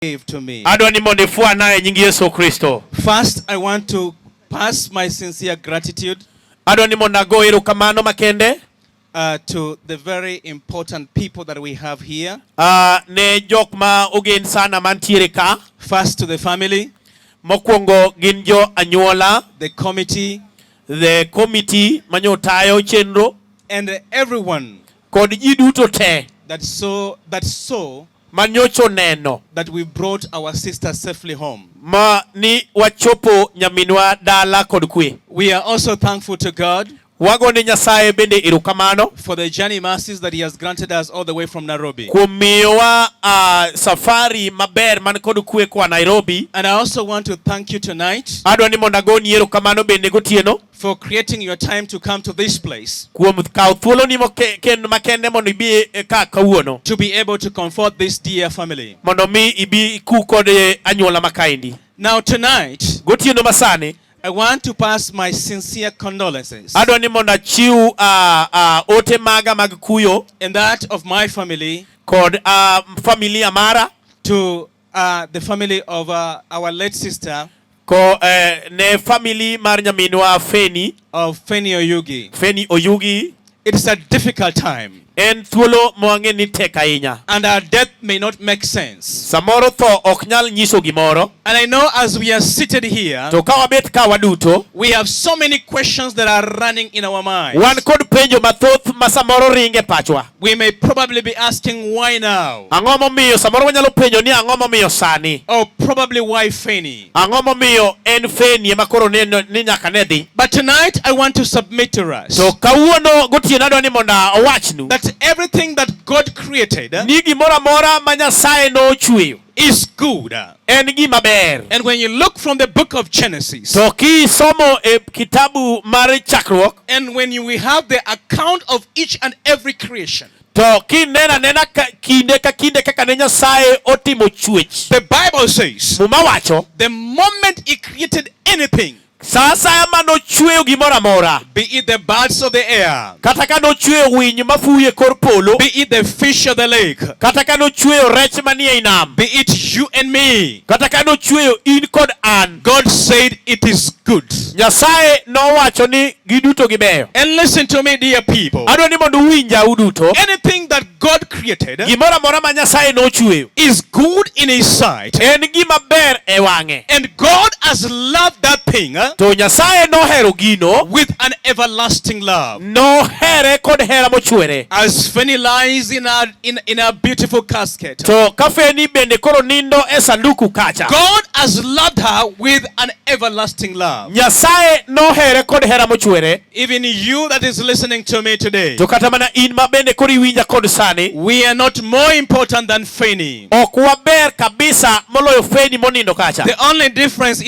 Wave to me. Adwa ni mondo ifwana e nying Yesu Kristo. First, I want to pass my sincere gratitude Adwa ni mondo ago erokamano makende to the very important people that we have here. Ne jok ma ogen sana mantiere ka. First, to the family, Mokwongo gin jo anyuola, the committee, the committee manyo tayo chenro and everyone kod ji duto te that saw manyocha oneno that we brought our sister safely home. Ma ni wachopo nyaminwa dala kod kwe. We are also thankful to God Wagone Nyasaye bende erokamano for the journey mercies that He has granted us all the way from Nairobi. Kuom miyowa safari maber man kod kwe koa Nairobi. And I also want to thank you tonight Adwa ni mondo agoni erokamano bende gotieno for creating your time to come to this place kuom kawo thuoloni makende mondo ibi ka kawuono to be able to comfort this dear family. Mondo mi ibi iku kod anyuola ma kaendi. Now, tonight, Gotieno masani I want to pass my sincere condolences adwa ni mondo achiw ote maga mag kuyo and that of my family kod familia mara to the family of our late sister ko ne family mar nyaminwa Feni of Feni Oyugi. Feni Oyugi. It's a difficult time, En thuolo mwang'e ni tek ahinya. And our death may not make sense. Samoro tho ok nyal nyiso gimoro. And I know as we are seated here, To ka wabet ka waduto, we have so many questions that are running in our minds. Wan kod penjo mathoth ma samoro ringe pachwa. We may probably be asking, "Why now?" Ang'o momiyo samoro wanyalo penjo ni ang'o momiyo sani? Or probably, "Why Feni?" Ang'o momiyo en Feni ema koro ni nyaka ne dhi? But tonight, I want to submit to us To kawuono gotieno adwa ni mondo awachnu that everything that God created ni gimoro amora ma Nyasaye nochweyo is good. En gima ber. And when you look from the book of Genesis, To kisomo e kitabu mar chakruok, and when we have the account of each and every creation, to kineno anena kinde ka kinde kaka ne Nyasaye otimo chwech, the Bible says Muma wacho the moment He created anything, sa asaya manochweyo gimoro amora, be it the birds of the air, kata ka nochweyo winy mafuyo e kor polo, be it the fish of the lake, kata ka nochweyo rech manie i nam, be it you and me, kata ka nochweyo in kod an, God said it is good. Nyasaye nowacho ni giduto gibeyo. And listen to me, dear people. Adwa ni mondo uwinja uduto. Anything that God created Gimoro amora ma Nyasaye nochweyo is good in His sight. En gima ber e wang'e. And God has loved that thing To Nyasaye nohero gino with an everlasting love. Nohere kod hera mochwere. As Feni lies in our beautiful casket, To ka Feni bende koro nindo e sanduku kacha, God has loved her with an everlasting love. Nyasaye nohere kod hera mochwere. Even you that is listening to me today, To kata mana in ma bende koro iwinja kod sani, we are not more important than Feni. Ok waber kabisa moloyo Feni monindo kacha. The only difference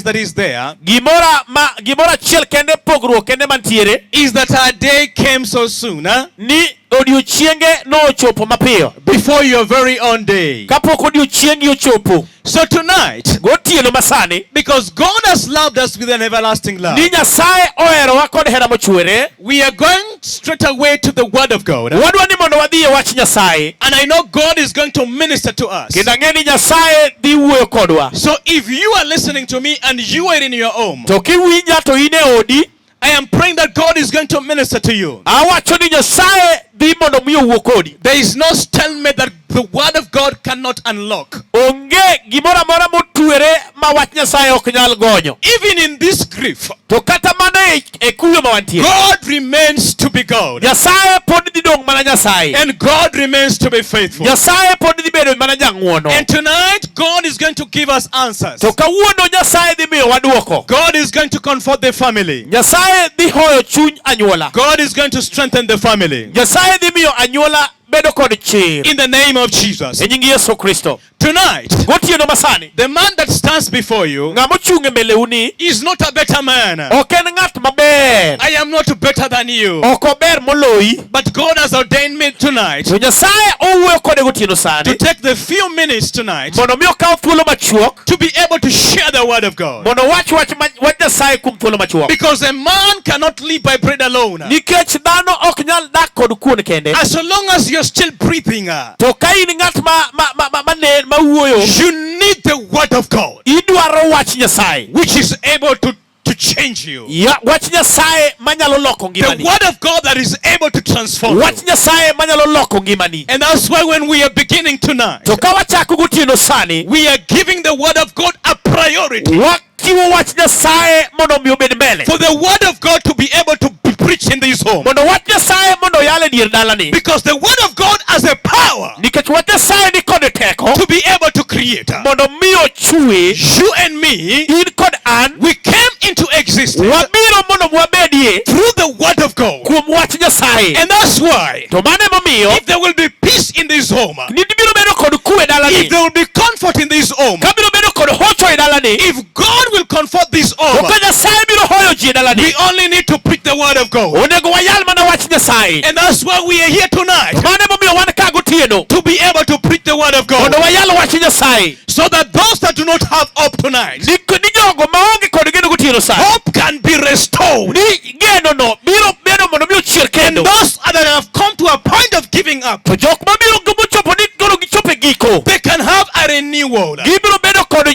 that is there Gimora ma gimoro achiel kende pogruok kende mantiere is that our day came so soon, huh? ni odiochienge nochopo mapiyo Before your very own day. Kapok odiochiengi ochopo. So tonight, Gotieno masani, because God has loved us with an everlasting love, ni Nyasaye oherowa kod hera mochwere, we are going straight away to the Word of God. Wadwa ni mondo wadhi e wach Nyasaye. And I know God is going to minister to us. Kendo ang'e ni Nyasaye dhi wuoyo kodwa. So if you are listening to me and you are in your home, To kiwinja to in e odi, I am praying that God is going to minister to you. Awacho ni Nyasaye dhi mondo mi owuo kodi. There is no stalemate that the Word of God cannot unlock. Onge gimoro amora motwere ma wach Nyasaye ok nyal gonyo. Even in this grief, To kata mana e kuyo ma wantie, God remains to be God. Nyasaye pod dhi dong' mana Nyasaye. And God remains to be faithful. Nyasaye pod dhi bedo mana jang'uono. And tonight, God is going to give us answers. To kawuono Nyasaye dhi miyowa duoko. God is going to comfort the family. Nyasaye dhi hoyo chuny anyuola. God is going to strengthen the family. Nyasaye dhi miyo anyuola bedo kod chir. In the name of Jesus. E nying Yesu Kristo. Tonight, Gotieno masani, the man that stands before you ng'ama ochung' e mbeleu ni is not a better man. Ok en ng'at maber. I am not better than you. Ok ober moloyi. But God has ordained me tonight To Nyasaye owuoyo kode gotieno to sani take the few minutes tonight mondo mi okaw thuolo machuok to be able to share the word of God. Mondo wach wach wach Nyasaye kuom thuolo machuok. Because a man cannot live by bread alone. Nikech dhano ok nyal dak kod kuon kende. As long as your you're still breathing, To ka in ng'at ma ma ma ma, ma, ne, ma wuoyo, you need the word of God, idwaro wach Nyasaye. Which is able to change you. Ya, wach Nyasaye manyalo loko The ngimani. word of God that is able to transform you. Wach Nyasaye manyalo loko ngimani. And that's why when we are beginning tonight, To ka wachako gotieno sani, we are giving the word of God a priority. Wachiwo wach Nyasaye mondo mi obed mbele. For the word of God to be able to be preached in this home. Mondo wach Nyasaye mondo oyal e dier dalani. Because the word of God has a power Nikech wach Nyasaye ni kod teko to be able to create. Mondo mi ochwe You and me, in kod an we came into existence wabiro mondo wabedie through the word of God. Kuom wach Nyasaye. And that's why, To mano emomiyo if there will be peace in this home, ni biro bedo kod kwe e dalani if there will be comfort in this home, ka biro bedo kod hocho e dalani if God will comfort this to home, ka Nyasaye biro hoyo ji e dalani we only need to preach the word of God. Onego wayal mana wach Nyasaye. And that's why we are here tonight, To mano emomiyo wan ka gotieno to be able to preach the word of God. Mondo wayal wach Nyasaye So that those that do not have hope tonight, ni ni jogo maonge kod geno gotieno sani hope can be restored. Ni genono biro bedo mondo mi ochier And kendo those that have come to a point of giving up, to jok mabiro mochopo ni koro gichopo e giko they can have a renewal. Gibiro bedo kod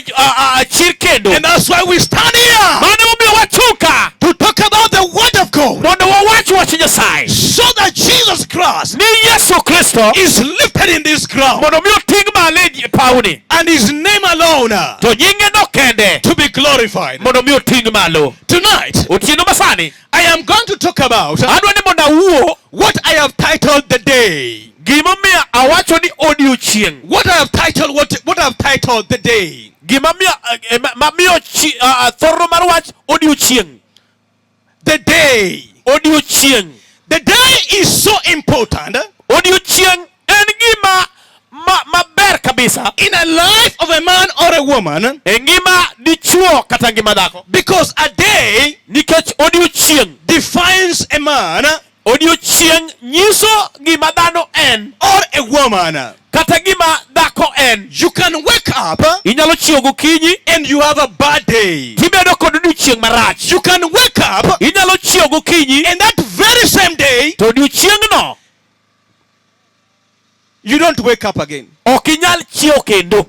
chir kendo. And that's why we stand here Mano emomiyo wachung' ka to talk about the word of God. Mondo wawach wach Nyasaye So that Jesus Christ ni Yesu Kristo is lifted in this ground mondo mi oting' malo e pawni and his name alone to nyinge no kende to be glorified. Mondo mi oting' malo. Tonight, Otieno masani I am going to talk about adwa ni mondo awuo what I have titled the day. Gimomiyo awacho ni odiochieng' What I have titled what I have titled the day. Gimamiyo mamiyo thoro mar wach odiochieng' The day. Odiochieng' The day is so important Odiochieng' en gima ma, maber kabisa in a life of a man or a woman e ngima dichuo kata ngima dhako because a day nikech odiochieng' defines a man odiochieng' nyiso gima dhano en or a woman. Kata gima dhako en. You can wake up Inyalo chiewo gokinyi and you have a bad day. Tibedo kod odiochieng' marach. You can wake up Inyalo chiewo gokinyi and that very same day to odiochieng'no you don't wake up again. Ok inyal chiewo kendo.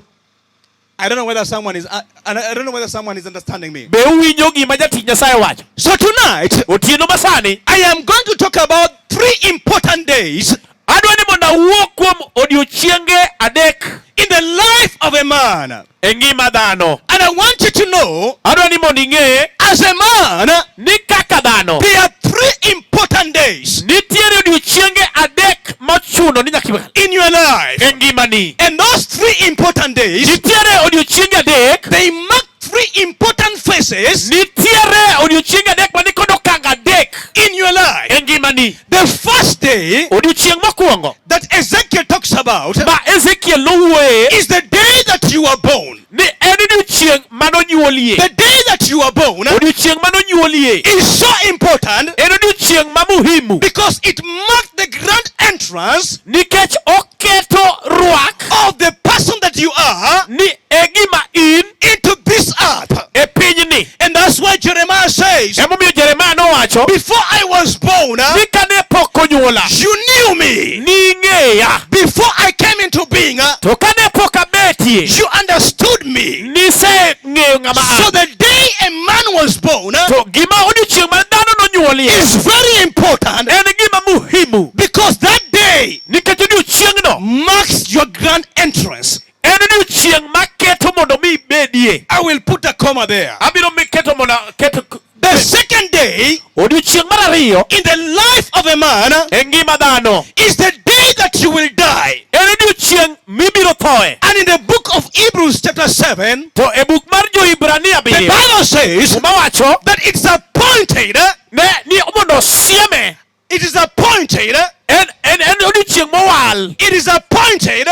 I don't know whether someone is understanding me. Be uwinjo gima jatich Nyasaye wacho? So tonight Otieno masani I am going to talk about three important days adwa ni mondo awuo kuom odiochienge adek in the life of a man. E ngima dhano. And I want you to know, Adwa ni mondo ing'e as a man, ni kaka dhano there are three important days nitiere odiochienge adek mochuno ni nyaka ibal in your life. E ngimani. And those three important days, Nitiere odiochienge adek they mark three important phases nitiere odiochienge adek mani kod okang' adek in your life. E ngimani. The first day Odiochieng' mokwongo that Ezekiel talks about ma Ezekiel nowuoye is the day that you were born. Ni en odiochieng' manonyuolie. The day that you were born Odiochieng' manonyuolie is so important en odiochieng' ma muhimu because it marked the grand entrance nikech oketo rwak of the person that you are ni e gima in into this earth. E pinyni. And that's why Jeremiah says, Emomiyo Jeremia nowacho "Before I was born, ni kane pok onyuola you knew me. Ning'eya. Before I came into being, To kane pok abetie you understood me." Niseng'eyo ng'ama So an. the day a man was born To gima odiochieng' ma dhano nonyuolie is very important en gima muhimu because that day nikech odiochieng'no marks your grand entrance. En odiochieng' maketo mondo mi ibedie. I will put a comma there. Abiro mi keto mondo keto The second day Odiochieng' mar ariyo in the life of a man e ngima dhano is the day that you will die. En odiochieng' mibiro thoe. And in the book of Hebrews chapter 7, To e buk mar Jo-Hibrania the abiriyo Bible says Muma wacho that it's appointed, ne ni mondo sieme it is appointed, en en en odiochieng' mowal it is appointed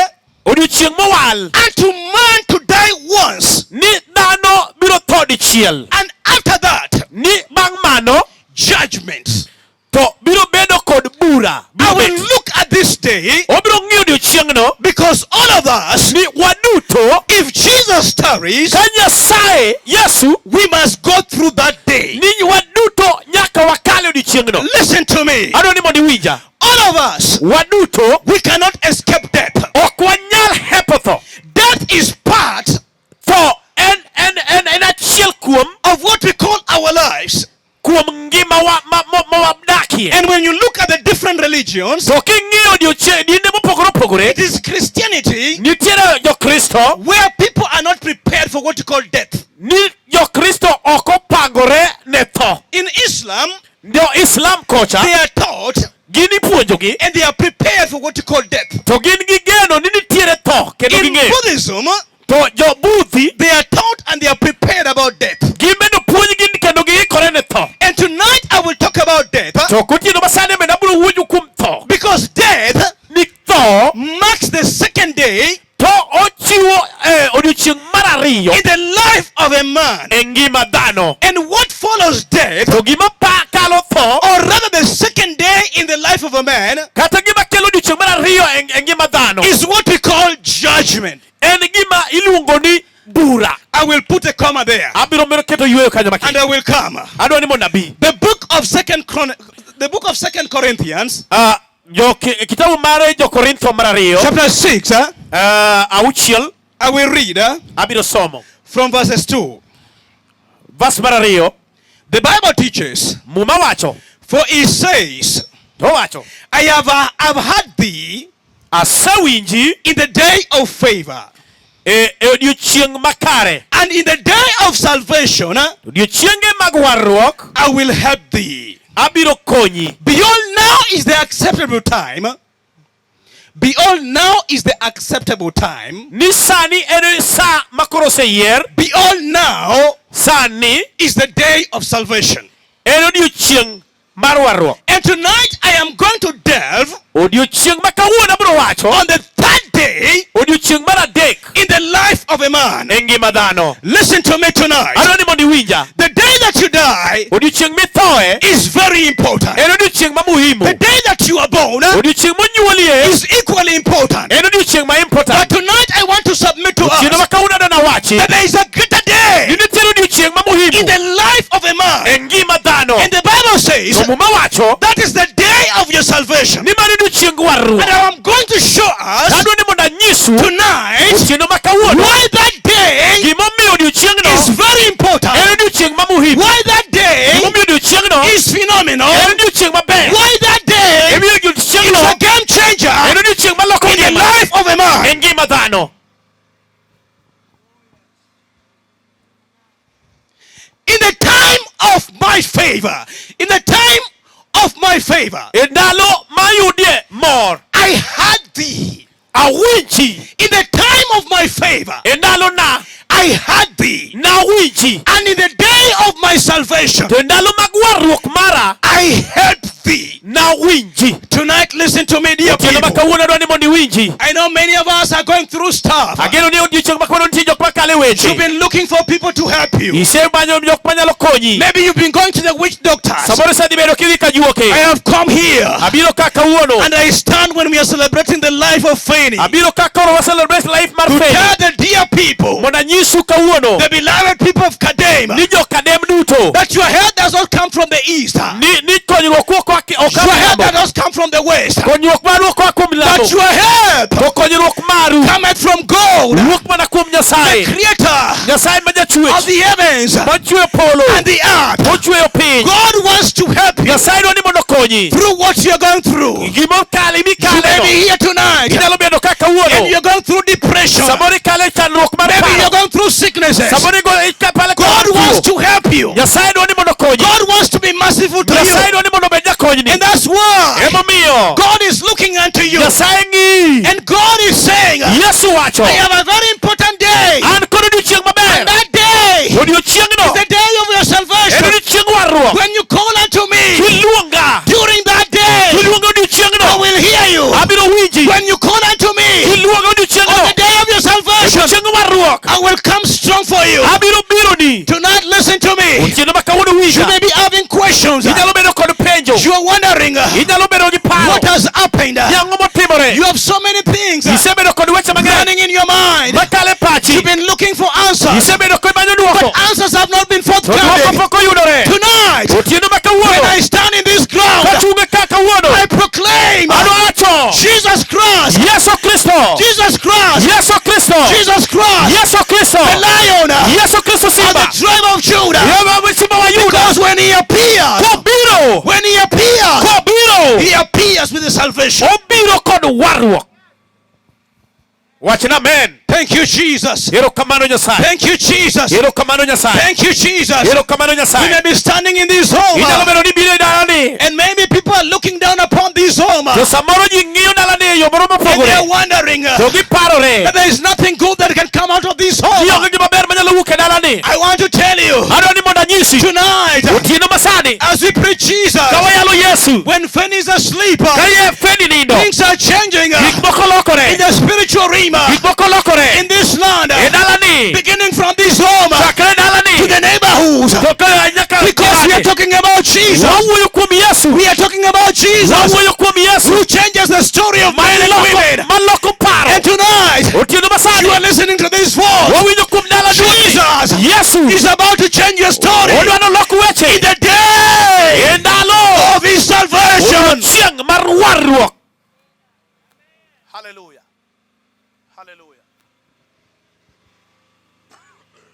odiochieng' mowal unto man to die once, ni dhano biro tho dichiel and after that, ni bang' mano judgment. To biro bedo kod bura. bura I biro will bet. look at this day Obiro ng'iyo odiochieng'no because all of us, ni waduto if Jesus tarries, ka Nyasaye Yesu we must go through that day. ni waduto nyaka wakale odiochieng'no. Listen to me. Adwa ni mondo iwinja. All of us, Waduto we cannot escape death. ok wanyal hepo tho. Death is part Tho en achiel kuom of what we call our lives. kuom ngima wa ma wadakie. And when you look at the different religions, To king'iyo odiochieng' dinde mopogore opogore, it is Christianity nitiere jokristo where people are not prepared for what you call death. ni jokristo ok opangore ne tho. In Islam, Jo Islam kocha they are taught gin ipuonjogi and they are prepared for what you call death. to gin gi geno ni nitiere tho kendo In ging'eyo. Buddhism, To jo Budhi they are taught and they are prepared about death. gin bende puonjgi kendo giikore ne tho. And tonight I will talk about death To gotieno ma sani bende abiro wuoyo kuom tho. because death Ni tho marks the second day to ochiwo odiochieng' mar ariyo in the life of a man. e ngima dhano. And what follows death, To gima kalo tho or rather the second day in the life of a man, kata gima kelo odiochieng' mar ariyo e ngima dhano is what we call judgment. en gima iluongo ni bura. I will put a comma there Abiro mero keto yueyo kanyo and matin. I will come. Adwa ni mondo abi. The book of Second Corinthians, Jo kitabu mar jo-Korintho mar ariyo chapter 6, auchiel I will read abiro somo from verses 2. vas mar ariyo. The Bible teaches, Muma wacho for it says, to wacho I have I've had thee asewinji in the day of favor, e odiochieng' makare and in the day of salvation odiochienge mag warruok I will help thee. abiro konyi. Beyond now is the acceptable time. Beyond now is the acceptable time. Ni sani en sa makoro oseyier. Beyond now Sani is the day of salvation. en odiochieng' mar warruok. And tonight I am going to delve Odiochieng' ma kawuono abiro wacho on the third day odiochieng' mar adek in the life of a man. e ngima dhano. Listen to me tonight. Adwa ni mondo iwinja. The day that you die Odiochieng' mithoe is very important. en odiochieng' ma muhimu. The day that you are born Odiochieng' monyuolie is equally important. en odiochieng' ma But important. tonight I want to submit to us Otieno ma kawuono adwa nawachi that there is a greater ni day nitiere odiochieng' ma in muhimu the life of a man. e ngima dhano. And the Bible says To Muma wacho that is the day of your salvation. ni mano odiochieng warruok. And I am going to show us Adwa ni mondo anyisu tonight otieno ma kawuono why that day gimomiyo odiochieng'no is very important. en odiochieng' ma muhimu. Why that day Gimomiyo odiochieng'no is phenomenal. en odiochieng' maber. Why that day Gimomiyo is odiochieng'no a game changer en odiochieng' maloko in the ngima life of a man. e ngima dhano. In the time of my favor, in the time of my favor, E ndalo mayudie mor I had thee. awinji. In the time of my favor, E ndalona I had thee. nawinji. And in the day of my salvation, To e ndalo mag warruok mara I helped thee. nawinji. Tonight, listen to me, dear Otieno ma people. kawuono adwa ni mondo iwinji. I know many of us are going through stuff. Ageno ni odiochieng' ma kawuono nitie jok makalo e weche. You've been looking for people to help you. Isemanyo jok manyalo konyi. Maybe you've been going to the witch doctors. Samoro isedhi bedo kidhi ka juoke. I have come here Abiro ka kawuono. and I stand when we are celebrating the life of Fanny to Abiro ka koro wa celebrate life mar Feni. tell the dear people, Mondo anyisu kawuono the beloved people of Kadem, ni jo-Kadem duto that your help does not come from the east, ni konyruok wuok koa your help milambo. does not come from the west, Konyruok maru ok oa kuom milambo. but your help To konyruok maru cometh from God, wuok mana kuom the Nyasaye. creator Nyasaye ma of jachwech the heavens machweyo polo and the earth. mochweyo piny. God wants to help you Nyasaye dwaro ni mondo okonyi. through what you're going through. Gimokale You may mikaleno. be here tonight Inyalo bedo ka and kawuono. you're going through depression. Samoro ikalo e chandruok mar Maybe you're paro. going through sicknesses. Samoro ikalo God wants to help you. Nyasaye dwaro ni mondo okonyi. God wants to be merciful to you. Nyasaye dwaro ni mondo obed jakonyni. And that's why Emomiyo God is looking unto you. Nyasaye ng'iyi. And God is saying, I Yesu wacho have a very important day. an kod odiochieng' maber. And that day is Odiochieng'no the day of your en salvation. odiochieng' warruok. When you call unto me Kiluonga during that day, kiluonga I odiochieng'no will hear you. abiro winji. When you call unto me Kiluonga on odiochieng'no the day of your salvation, odiochieng' warruok I will come strong for you. abiro bironi. Tonight, listen to me. Otieno ma kawuono You winja. may be having questions. Inyalo bedo kod penjo. penjo. You are wondering Inyalo bedo gi paro. what has happened. Ni ang'o motimore? You have so many things Isebedo kod weche mang'eny running in your mind. makalo e pachi. You've been looking for answers, Isebedo kimanyo duoko. but answers have not been To duoko forthcoming. pok oyudore. Tonight, Otieno ma when kawuono. I stand in this ground, Kachung' ka kawuono. I proclaim Adwacho. Jesus Christ, Yesu Kristo. Jesus Christ, Yesu Kristo. Jesus Christ, Yesu Kristo. the Lion Yesu Kristo of simba. the tribe of Judah. Yesu simba wa Yuda. Because when he appears, Kobiro. when he appears, Kobiro. he appears with the salvation. Obiro kod warruok. Wachna amen. Thank you, Jesus. Erokamano Nyasaye. Thank you, Jesus. Erokamano Nyasaye. Thank you, Jesus. Erokamano We Nyasaye. may be standing in this home, Inyalo bedo ni biro e dalani. and maybe people are looking down upon this home, To samoro ji ng'iyo dalani e yo moro and they are mopogore. wondering To giparore. that there is nothing good that can come out of this home. Ni onge gima ber manyalo wuok e dalani. I want to tell you Adwa ni mondo anyisi. tonight, Otieno masani. as we preach Jesus, Ka wayalo Yesu. when Fanny is asleep, Ka ye Feni nindo. things are changing Gik moko in lokore. the spiritual realm, Gik moko lokore. in this land, E dalani. beginning from this home Chakre dalani. to the neighborhoods, To ka nyaka because we are talking about Jesus. Wawuoyo kuom Yesu. We are talking about Jesus Wawuoyo kuom Yesu. who changes the story of men and women. Maloko paro. And tonight, Otieno masani. you are listening to this voice. Wawinjo kuom dala Jesus Yesu. is about to change your story Odwa nolok weche. in the day E ndalo. of his salvation. Odiochieng' mar warruok. Hallelujah. Hallelujah.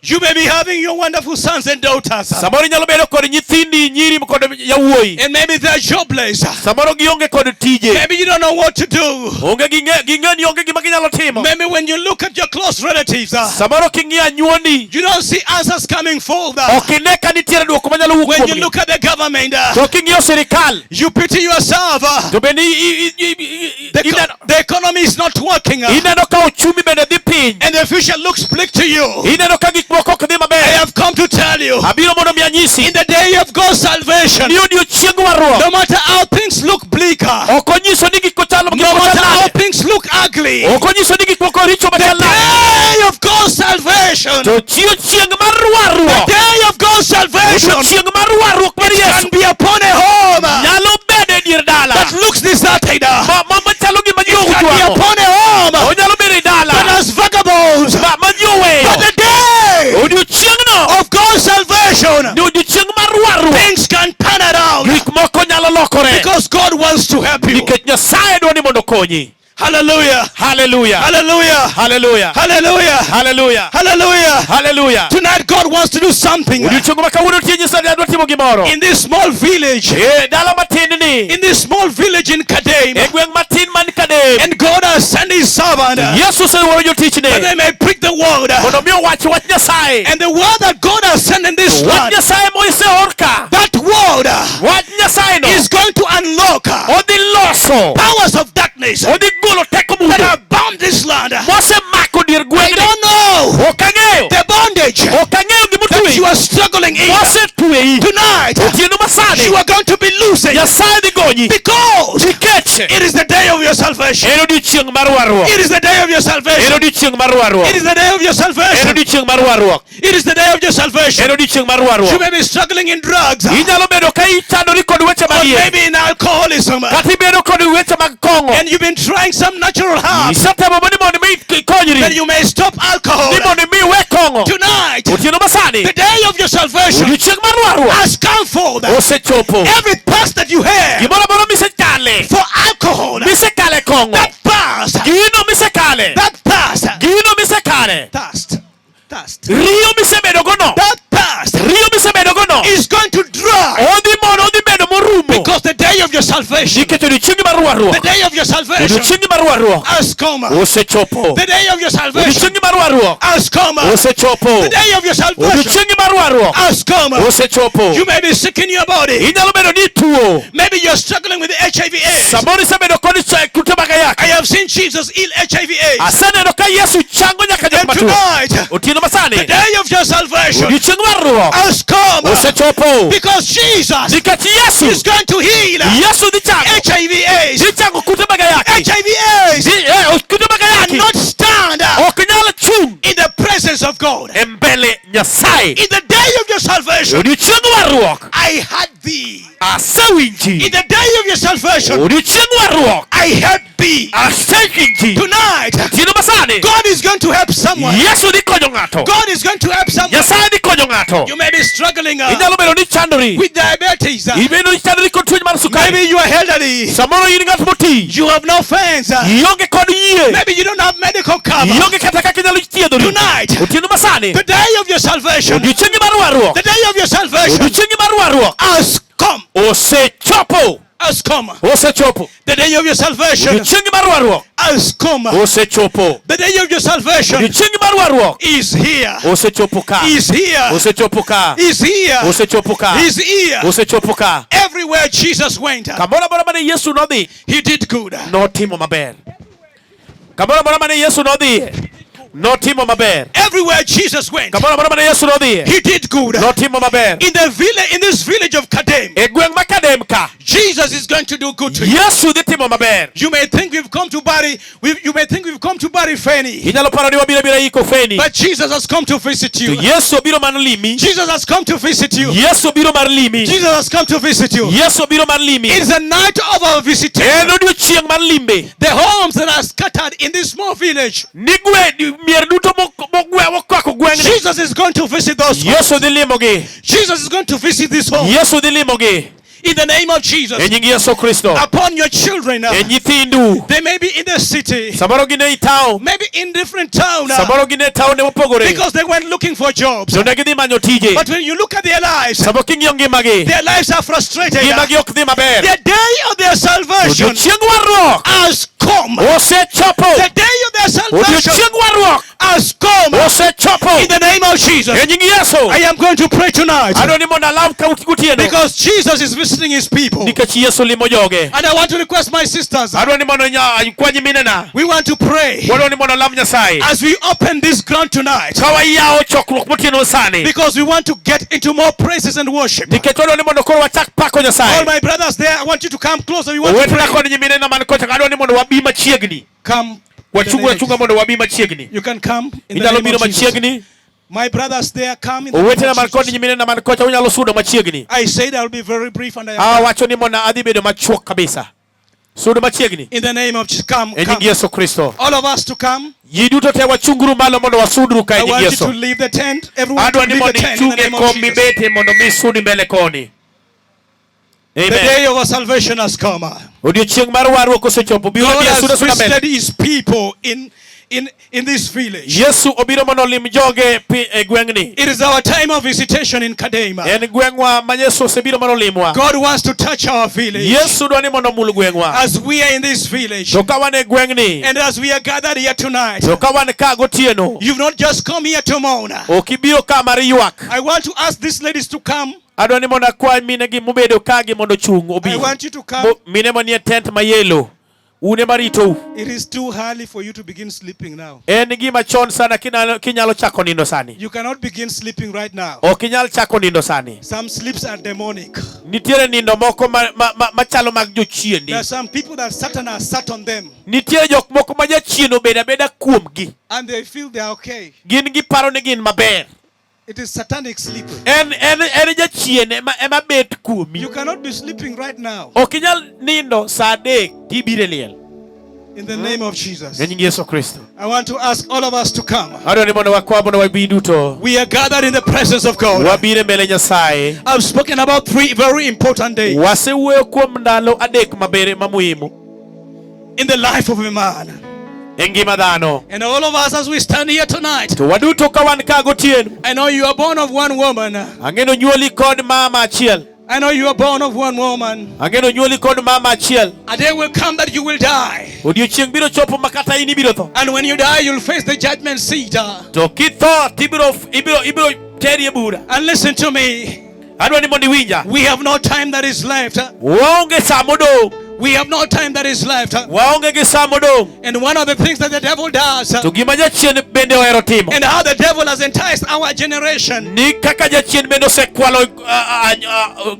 You may be having your wonderful sons and daughters, Samoro inyalo bedo kod nyithindi nyiri kod yawuoyi. and maybe they're jobless. Samoro gionge kod tije. Maybe you don't know what to do. Onge ging'e ging'e ni onge gima ginyalo timo. Maybe when you look at your close relatives, Samoro king'iyo anyuondi you don't see answers coming forth. ok ine ka nitiere duoko manyalo wuok When you kuomgi. look at the government, To king'iyo sirikal you pity yourself. to bende ineno The economy is not working, ineno ka ochumi bende dhi piny. and the future looks bleak to you. Ineno ka gik moko ok dhi I maber. have come to tell you, Abiro mondo mi anyisi in the day of God's salvation, ni odiochieng warruok no matter how things look bleaker, ok onyiso ni gik chalo no gik moko matter chal how nade. things look ugly, Ok onyiso ni gik moko richo the machal nade. day of God's salvation, To chieng' mar the warruok day of God's salvation odiochieng' mar warruok mar can Yesu be upon a home nyalo bedo e dier dala that looks deserted. ma machalo gima ji It can be ojwang'o. upon a home Onyalo bedo e dala that has vagabonds. ma ji oweyo. But the day Odiochieng'no of God's salvation, ni odiochieng' mar warruok things can turn around gik moko nyalo lokore because God wants to help you. nikech Nyasaye dwa ni mondo okonyi. Hallelujah. Haleluya. Hallelujah. Haleluya. Hallelujah. Haleluya. Hallelujah. Haleluya. Tonight, God wants to do something Odiochieng' ma kawuono nitie Nyasaye dwa timo gimoro. in this small village, E dala matin ni in this small village in Kadem. e gweng' matin man Kadem And God has sent His servant that Yesu oseoro jotichne they may preach the word. mondo mi owach wach Nyasaye. And the word that God has sent in this Wach land, Nyasaye moseor ka that word wach Nyasaye no is going to unlock odhi loso powers of darkness odhi golo teko that mudho have bound this land. I mosemako dier gweng'ni. don't know Ok ang'eyo the bondage ok ang'eyo that you gimotweyi are struggling in. mosetweyi Tonight, otieno masani you are going to be losing Nyasaye dhi gonyi because nikech it is the day of your salvation. en odiochieng' mar warruok. It is the day of your En salvation. odiochieng' mar warruok. It is the day of your En salvation. odiochieng' mar warruok. It is the day of your salvation. En odiochieng' mar You warruok. may be struggling in drugs or Inyalo bedo ka ichandori kod weche mag yien maybe in alcoholism kata ibedo kod weche mag kong'o. and you've been trying some natural herbs Isetemo ni mondo mi that ikonyri you may stop alcohol. ni mondo mi iwe kong'o. Tonight, Otieno masani the day of your salvation odiochieng' mar warruok has come forth. osechopo. Every past that you have Gimoro amora misekale for alcohol, misekale kong'o that past, gino misekale that past, gino misekale thirst, thirst, riyo misebedogo no that past riyo misebedogo no is going to dry odhi mondo odhi bedo morumo because the day of your salvation, nikech odiochiengi mar the warruok day of your salvation odiochiengi mar warruok has come. osechopo The day of your salvation odiochiengi mar warruok has come. osechopo The day of your salvation odiochiengi mar warruok has come. osechopo You may be sick in your body. inyalo bedo ni ituo Maybe you're struggling with HIV AIDS. samoro isebedo kod kute mag ayaki I have seen Jesus heal HIV AIDS. aseneno ka Yesu chango nyaka jok And matuo tonight, otieno masani the day of your salvation odiochieng' mar warruok has come. osechopo Because Jesus nikech Yesu is going to heal Yesu dhi chango HIV AIDS. dhi chango kute mag ayaki HIV AIDS Dhi- kute mag ayaki cannot stand ok nyal chung in the presence of God. e mbele Nyasaye. In the day of your salvation, Odiochieng warruok I heard thee. asewinji. In the day of your salvation, Odiochieng warruok I heard thee. asewinji. Tonight, Otieno masani God is going to help someone. Yesu dhi konyo ng'ato. God is going to help someone. Nyasaye dhi konyo ng'ato. You may be struggling Inyalo bedo ni chandori. with diabetes. Ibedo ni chandori kod tuo mar sukari. Maybe you are elderly. Samoro in ng'at moti. You have no friends. Ionge kod yie. Maybe you don't have medical cover. Ionge kata kaka inyalo thiedhori. Tonight, Otieno masani. the day of your salvation, Odiochiengi mar warruok. the day of your salvation Odiochiengi mar warruok has come. osechopo. Has come. Osechopo. The day of your salvation Odiochiengi mar warruok has come. osechopo. The day of your salvation Odiochiengi mar warruok is here. osechopo ka. Is here. Osechopo ka. Is here. Osechopo ka. Is here. Osechopo ka. Everywhere Jesus went, Kamoro amora mane Yesu nodhi, he did good. notimo maber. Kamoro amora mane Yesu nodhiye, notimo maber. Everywhere Jesus went, Kamoro amora mane Yesu nodhiye, he did good. notimo maber. In the village, in this village of Kadem, E gweng' ma Kadem ka, Jesus is going to do good to you. Yesu dhi timo maber. You may think we've come to Bari, you may think we've come to Bari Feni, Inyalo paro ni wabiro abira iko Feni. but Jesus has come to visit To you. Yesu obiro mar limi. Jesus has come to visit you. Yesu obiro mar limi. Jesus has come to visit you. Yesu obiro mar limi. It's the night of our visitation. En odiochieng' mar limbe. The homes that are scattered in this small village, Ni gwe mier duto mogwe mokwako gweng'ni. Jesus is going to visit those. Yesu dhi limogi. Jesus is going to visit this home Yesu dhi limogi. in the name of E Jesus. nying Yesu Kristo. Upon your children, E nyithindu. they may be in the city, Samoro gin ei town. maybe in different town, Samoro gin e taonde mopogore. because they went looking for jobs. To ne gidhi manyo tije. But when you look at their lives, Samo king'iyo ngimagi, their lives are frustrated. ngimagi ok dhi maber. The day of their salvation Odiochieng warruok has come. osechopo. The day of their salvation Odiochieng warruok has come. osechopo. In the name of Jesus, E nying Yesu. I am going to pray tonight Adwa ni mondo alam ka gotieno. because Jesus is visiting his people. Nikech Yesu limo joge. And I want to request my sisters, Adwa ni mondo kwa nyiminena. we want to pray Wadwa ni mondo alam Nyasaye. as we open this ground tonight Ka wayawo chokruok motieno sani. because we want to get into more praises and worship. Nikech wadwa ni mondo koro wachak pako All Nyasaye. my brothers there, I want you to come closer. We want to Owetena pray. kod nyiminena man kocha adwa ni mondo wabi machiegni. Come. Wachungu achunga mondo wabi machiegni. You can come in the Inyalo name biro of Jesus. machiegni. My brothers there, come in the name Owetena man of kod Jesus. nyiminena man kocha unyalo sudo machiegni. I said I'll be very brief and I am Awacho ni mondo adhi bedo machuok kabisa. Sudo machiegni. in the name of Jesus. Come, E nying come. Yesu Kristo. All of us to come. Ji duto te wachunguru malo mondo wasudru ka e I nying want you to Yesu. leave the tent. Everyone to Adwa ni leave the mondo tent in the ichung e name of kom Jesus. mibete mondo mi sudi mbele koni. The Amen. day of our salvation has come. Odiochieng' mar warruok osechopo. Biro God bi has asuda suda mbele. visited his people in this village. Yesu obiro mondo olim joge e gweng'ni. It is our time of visitation in Kadema. En gweng'wa ma Yesu osebiro mondo olimwa. God wants to touch our village Yesu dwa ni mondo omul gweng'wa. as we are in this village To ka wan e gweng'ni, and as we are gathered here tonight. to ka wan ka gotieno, You've not just come here to mourn. ok ibiro ka mar ywak. I want to ask these ladies to come. Adwa ni mondo akwa minegi mobedo ka gi mondo ochung' obi. I want you to come. Mine manie tent ma yellow. Un ema ritou. It is too early for you to begin sleeping now. En gima chon sana kinyalo chako nindo sani. You cannot begin sleeping right now. Ok inyal chako nindo sani. Some sleeps are demonic. Nitiere nindo moko machalo mag jochiende. There are some people that Satan has sat on them Nitiere jok moko ma jachien obedo abeda kuomgi. and they feel they are okay. Gin giparo ni gin maber. It is satanic sleep. En jachien ema bet kuomi. You cannot be sleeping right now. Ok inyal nindo sa 3 tibiro e liel. In the name of Jesus. E nying Yesu Kristo. I want to ask all of us to come. Adwa ni mondo wakwa mondo wabi duto. We are gathered in the presence of God. Wabiro e mbele Nyasaye. I've spoken about 3 very important days Wasewuoyo kuom ndalo 3 maber ma muhimu in the life of a man. e ngima dhano. And all of us as we stand here tonight, To waduto ka wan ka gotieno. I know you are born of one woman. Ang'eno nyuoli kod mama achiel. I know you are born of one woman. Ang'eno nyuoli kod mama achiel. A day will come that you will die. Odiochieng' biro chopo ma kata in ibiro tho. And when you die, you'll face the judgment seat. To kitho tibiro ibiro teri e bura. And listen to me. Adwa ni mondo iwinja. We have no time that is left. Waonge sa modong'. We have no time that is left. Waonge gi sa modong'. And one of the things that the devil does, To gima jachien bende ohero timo. and how the devil has enticed our generation, Ni kaka jachien bende osekwalo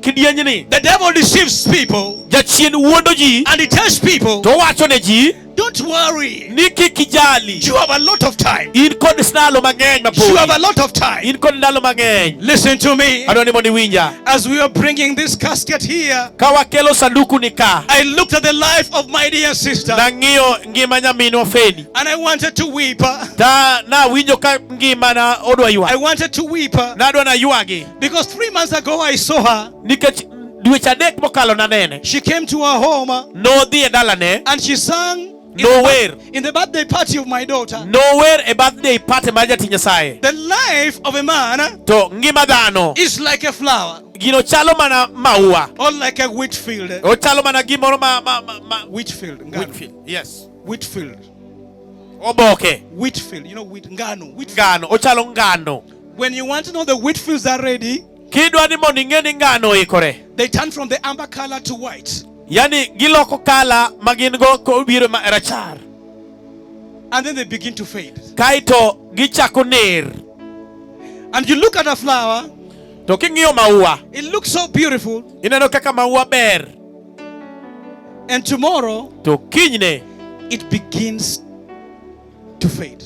kidienyni. the devil deceives people Jachien wuondo ji and he tells people to owacho ne ji Don't worry. Ni kik ijali. You have a lot of time. In kod ndalo mang'eny You have mapodi. a lot of time. In kod ndalo mang'eny. Listen to me. Adwa ni mondo iwinja. As we are bringing this casket here, Ka wakelo sanduku ni ka, I looked at the life of my dear sister nang'iyo ngima nyaminwa Feni. and I wanted to weep. Ta nawinjo ka ngimana odwa I ywak. wanted to weep Nadwa naywagi. because 3 months ago I saw her. Nikech dweche adek mokalo nanene. She came to our home Nodhi e dalane. and she sang in Nower. in the birthday party of my daughter. Nower e birthday party mar jatich Nyasaye. The life of a man To ngima dhano is like a flower gino chalo mana maua. or like a wheat field. Ochalo mana gimoro ma Wheat field. Ngano. wheat field. Yes. Wheat field. Oboke. Wheat field. You know, wheat. Ngano. Wheat field. Ngano. Ochalo ngano. When you want to know the wheat fields are ready, Kidwa ni mondo ing'e ni ngano oikore. they turn from the amber color to white. Yani giloko kala ma gin go kobiro ma rachar. And then they begin to fade. Kaeto gichako ner. And you look at a flower, To king'iyo maua, it looks so beautiful. ineno kaka maua ber. And tomorrow, To kinyne it begins to fade.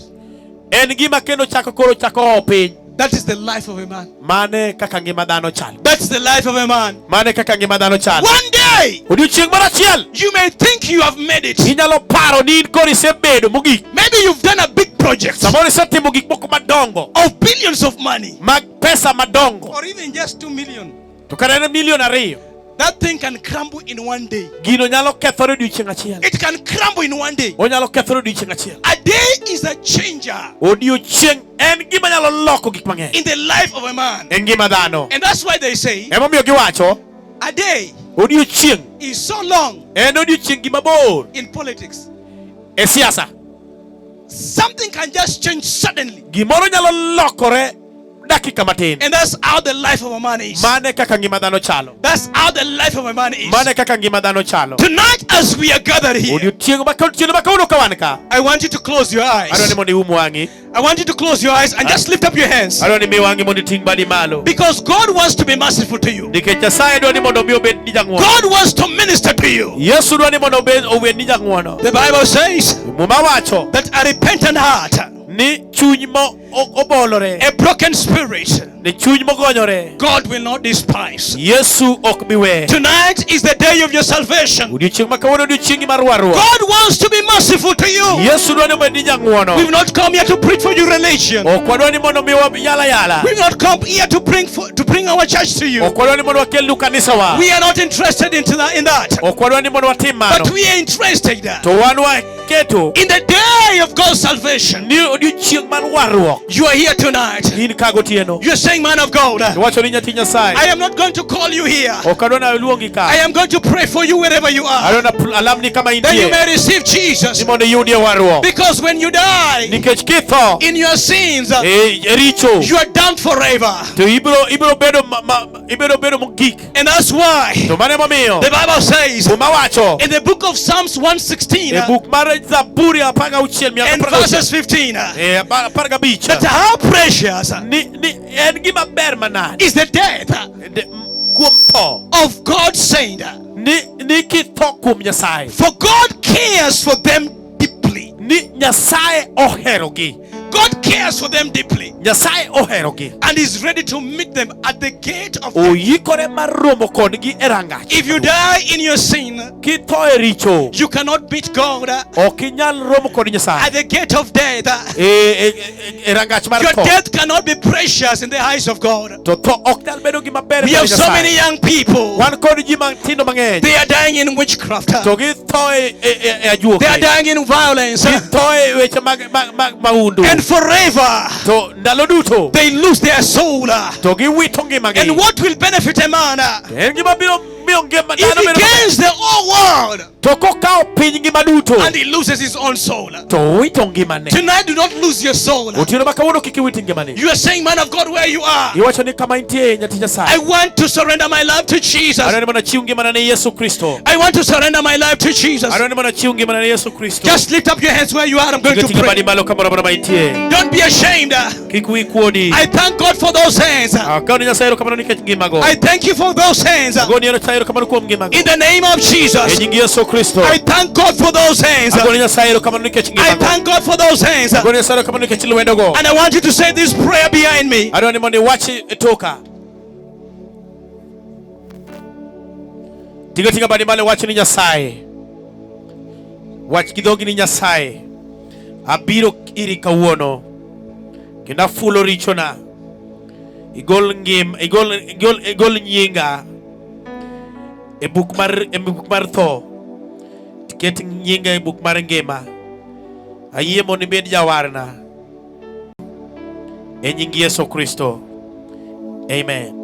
en gima kendo chako koro chako oo piny. That is the life of a man. Mane kaka ngima dhano chalo. That's the life of a man. Mane kaka ngima dhano chalo. One day, Odiochieng' mar achiel you may think you have made it. inyalo paro ni in koro isebedo mogik. Maybe you've done a big project Samoro isetimo gik moko madongo of billions of money, mag pesa madongo. or even just 2 million. To kata en milion ariyo, That thing can crumble in one day. gino nyalo kethore odiochieng' achiel. It can crumble in one day. Onyalo kethore odiochieng' achiel. A day is a changer Odiochieng' en gima nyalo loko gik mang'eny in the life of a man. e ngima dhano. And that's why they say Emomiyo giwacho a day odiochieng' is so long en odiochieng' gima bor in politics. e siasa. Something can just change suddenly. Gimoro nyalo lokore dakika matin. And that's how the life of a man is. Mane kaka ngima dhano chalo. That's how the life of a man is. Mane kaka ngima dhano chalo. Tonight, as we are gathered here, Odiochieng' ma otieno ma kawuono ka wan ka. I want you to close your Adwa ni eyes. mondo ium wang'i. I want you to close your eyes and just lift up your hands. Adwa ni mi wang'i mondo iting' badi malo. Because God wants to be merciful to you. Nikech Nyasaye dwa ni mondo mi obed ni jang'wono. God wants to minister to you. Yesu dwa ni mondo obed ni jang'wono. The Bible says Muma wacho that a repentant heart, ni chuny mo obolore, a broken spirit, ni chuny mogonyore, God will not despise. Yesu ok bi weyo. Tonight is the day of your salvation. Odiochieng' ma kawuono odiochiengi mar warruok. God wants to be merciful to you. Yesu dwa ni obed ni jang'wono. We've not come here to preach for you religion. Ok wadwa ni mondo mi yala yala. We've not come here to bring our church to you. Ok wadwa ni mondo wakelnu kanisawa. We are not interested in that. Ok wadwa ni mondo watim mano. But we are interested To wan waketo in the day of God's salvation. ni odiochieng' mar warruok. You are here tonight. In ka gotieno. You are saying, man of God, Iwacho ni nyathi Nyasaye. I am not going to call you here. Ok adwa na luongi ka. I am going to pray for you wherever you are. Adwa na alamni kama Then you intie. may receive Jesus. Ni mondo iyudie warruok. Because when you die Nikech kitho in your sins, e richo you are damned forever. to ibiro bedo ibiro bedo mogik. And that's why To mano emomiyo the Bible says Muma wacho in the book of Psalms 116 e buk mar Zaburi apar gauchiel mia and apar gauchiel verses 15 e apar gabich that how precious ni en gima ber manade is the death kuom tho of God's saint. ni kitho kuom Nyasaye For God cares for them deeply. ni Nyasaye oherogi. God cares for them deeply Nyasaye oherogi. And is ready to meet them at the gate of death. Oikore mar romo kodgi e rangach. If you die in your sin, Kitho e richo, you cannot meet God ok inyal romo kod at Nyasaye the gate of death. e rangach mar Your tho. death cannot be precious in the eyes of God. To tho ok nyal bedo gima ber e We have so many Nyasaye. young people. Wan kod ji matindo mang'eny They are dying in witchcraft. to githo e They ajuoke. are dying in violence. Githo e weche mag mahundu. And forever To ndalo duto they lose their soul. to giwito ngimagi. And what will benefit a man En gima biro miyo ngima if dhano he bedo maber. gains the whole world To kokawo piny ngima duto and he loses his own soul? to owito ngimane. Tonight, do not lose your soul. Otieno ma kawuono kik iwit ngimani. You are saying, man of God, where you are, Iwacho ni kama intie nyathi I Nyasaye. want to surrender my life to Jesus. Adwaro ni mondo achiw ngimana ne Yesu Kristo. I want to surrender my life to Jesus. Adwaro ni mondo achiw ngimana ne Yesu Kristo. Just lift up your hands where you are. I'm going to Ting'o badi pray. malo kamoro amora ma intie. Don't be ashamed. Kik wiyi kuodi. I thank God for those hands. Akawo ni Nyasaye erokamano nikech ngimago. I thank you for those hands. Agoni erokamano erokamano kuom ngimago. In the name of E Jesus. nying Yesu Kristo. I thank God for those hands. Agone Nyasaye erokamano nikech I ngimago. thank God for those hands. Agone Nyasaye erokamano nikech lwedogo. And I want you to say this prayer behind me. Adwa ni mondo iwach e toka. Tinga tinga badi malo wach ni Nyasaye. Wach gi dhogi ni Nyasaye. Abiro iri kawuono. Kendo afulo richona. Igol ngim, igol igol igol nyinga e buk mar tho. Ket nyinga e buk mar ngima. Ayie mondo ibed jawarna. E nying Yesu Kristo. Amen.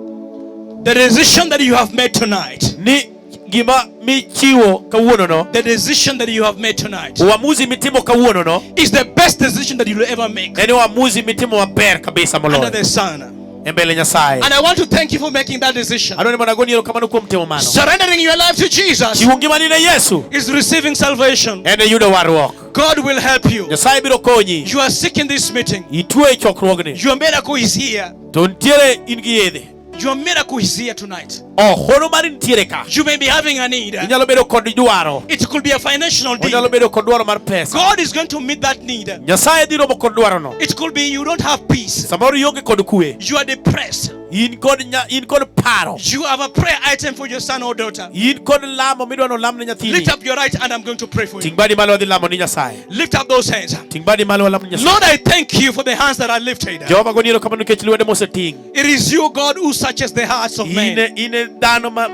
The decision that you have made tonight. Ni gima michiwo kawuono no, The decision that you have made tonight uamuzi mitimo kawuono no, is the best decision that you'll ever make en uamuzi mitimo maber kabisa under moloyo the sun. e mbele Nyasaye. And I want to thank you for making that decision. Adwa ni mondo agoni erokamano kuom timo mano. Surrendering your life to Jesus Chiwo ngimani ne Yesu is receiving salvation. en e yudo warruok. God will help you. Nyasaye biro konyi. You are sick in this meeting. Ituo e chokruogni. Your miracle is here. To nitiere in gi yedhe. Your miracle is here tonight. Oh, hono mari nitiere ka. You may be having a need. Inyalo bedo kod dwaro. It could be a financial Onyalo need. bedo kod dwaro mar pesa. God is going to meet that need. Nyasaye dhi romo kod dwarono. It could be you don't have peace. Samoro ionge kod kwe. You are depressed. In kod paro. You have a prayer item for your son or daughter. In kod lamo midwa nolam ne nyathini. Lift up your right hand. I'm going to pray for you. Ting' badi malo wadhi lamo ni Nyasaye. Lift up those hands. Ting' badi malo walam ni Nyasaye. Lord, I thank you for the hands that are lifted. Jehova goni erokamano nikech lwete moseting'. It is you, God, who searches the hearts of men. In e dhano ma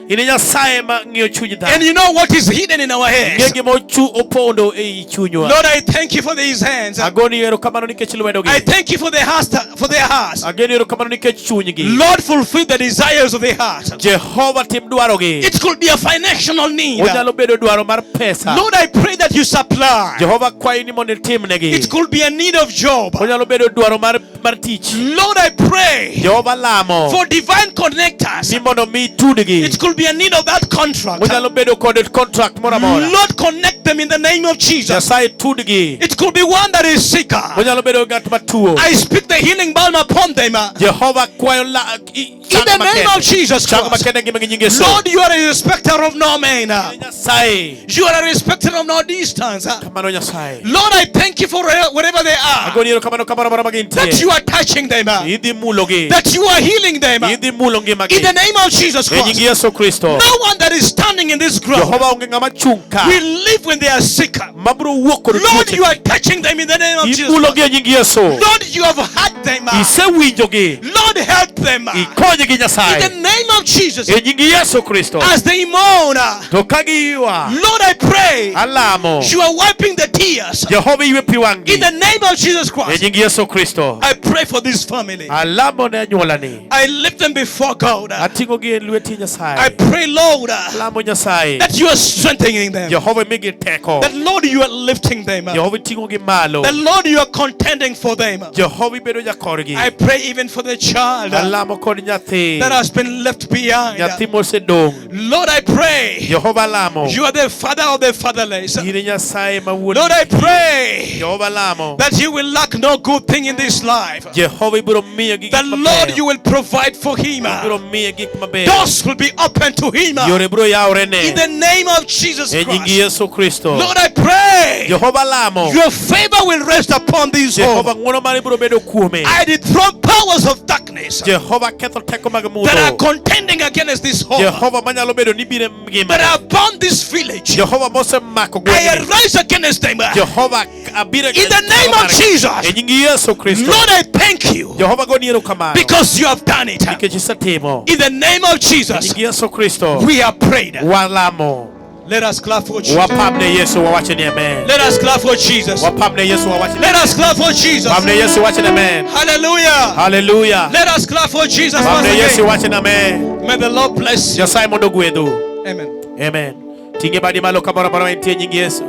in e Nyasaye ma ng'iyo chuny And dhano. you know what is hidden in our Ng'e heads. gima opondo ei chunywa. Lord, I thank you for these hands. Agoni erokamano nikech lwedogi. I thank you for the hearts, for their hearts. Agoni erokamano nikech chunygi. Lord, fulfill the desires of their heart. Jehova tim dwarogi. It could be a financial need. Onyalo bedo dwaro mar pesa. Lord, I pray that you supply. Jehova kwayi ni mondo itimnegi. It could be a need of job. Onyalo bedo dwaro mar tich. Lord, I pray Jehova lamo for divine connectors. ni mondo mi tudgi. It could be a need of that contract. Onyalo bedo kod contract moro amora. Lord, connect them in the name of Jesus. Nyasaye tudgi. It could be one that is sicker. Onyalo bedo ng'at matuo. I speak the healing balm upon them. Jehova kwayo la In the name of Jesus chango Christ. makende ngima gi nying Yesu. Lord, you are a respecter of no man. Nyasaye. You are a respecter of no distance. Kamano Nyasaye. Lord, I thank you for wherever they are. Agoni erokamano kamoro amora ma That gintie. you are touching them. Idhi mulogi. That you are healing them. Idhi mulo ngimagi. In the name of Jesus E nying Christ. Yesu Kristo. No one that is standing in this ground Jehova onge ng'ama chung' ka. will live when they are sick. Mabiro wuok kod Lord, tuoche. you are touching them in the name of Jesus. Imulogi e nying Yesu. Lord, you have heard them. Isewinjogi. Lord, help them. In Ikonygi the Nyasaye. name of Jesus. E nying Yesu Kristo. As they mourn, To ka giywa. Lord, I pray Alamo. you are wiping the tears. Jehova ywe pi wang'gi. In the name of Jesus E Christ. nying Yesu Kristo. I pray for this family. Alamo ne anyuolani. I lift them before God. Ating'ogi e lweti I Nyasaye. pray, Lord, Alamo Nyasaye. that you are strengthening them. Jehova migi teko. That, Lord, you are lifting them. Jehova ting'ogi malo. That, Lord, you are contending for them. Jehova ibedo jakorgi. I pray even for the child Alamo kod nyathi. that has been left behind. Nyathi mosedong'. Lord, I pray Jehova lamo. you are the father of the fatherless. In e Nyasaye ma wuon. Lord, I pray Jehova lamo. that you will lack no good thing in this life. Jehova ibiro miyo gi The gik Lord, mabeyo. you will provide for him. Ibiro miye gik mabeyo. Doors will be open to him. Yore biro yawrene. In the name of Jesus E nying Christ. Yesu Kristo. Lord, I pray Jehova lamo. your favor will rest upon this home. Jehova ng'wono mare biro bedo kuome. I dethrone powers of darkness Jehova ketho teko mag that are mudho. contending against this home, Jehova manyalo bedo ni biro e that ngimane. have bound this village. Jehova mosemako I gweng'ni. arise against them. Jehova abiro In the name of Jesus. E nying Yesu Kristo. Lord, I thank you Jehova goni erokamano. because you have done it. Nikech isetimo. In the name of E Jesus, nying Yesu Kristo. we have prayed. Walamo. Let us clap for Jesus. Wapamne Yesu wawache ni amen. Let us clap for Jesus. Wapamne Yesu wawache ni Let us clap for Jesus. Pamne Yesu wache ni amen. Hallelujah. Hallelujah. Let us clap for Jesus once Pamne Yesu again. wache ni amen. May the Lord bless you. Nyasaye mondo ogwedhu. Amen. Amen. Ting'e badi malo kamoro amora ma entie e nying Yesu.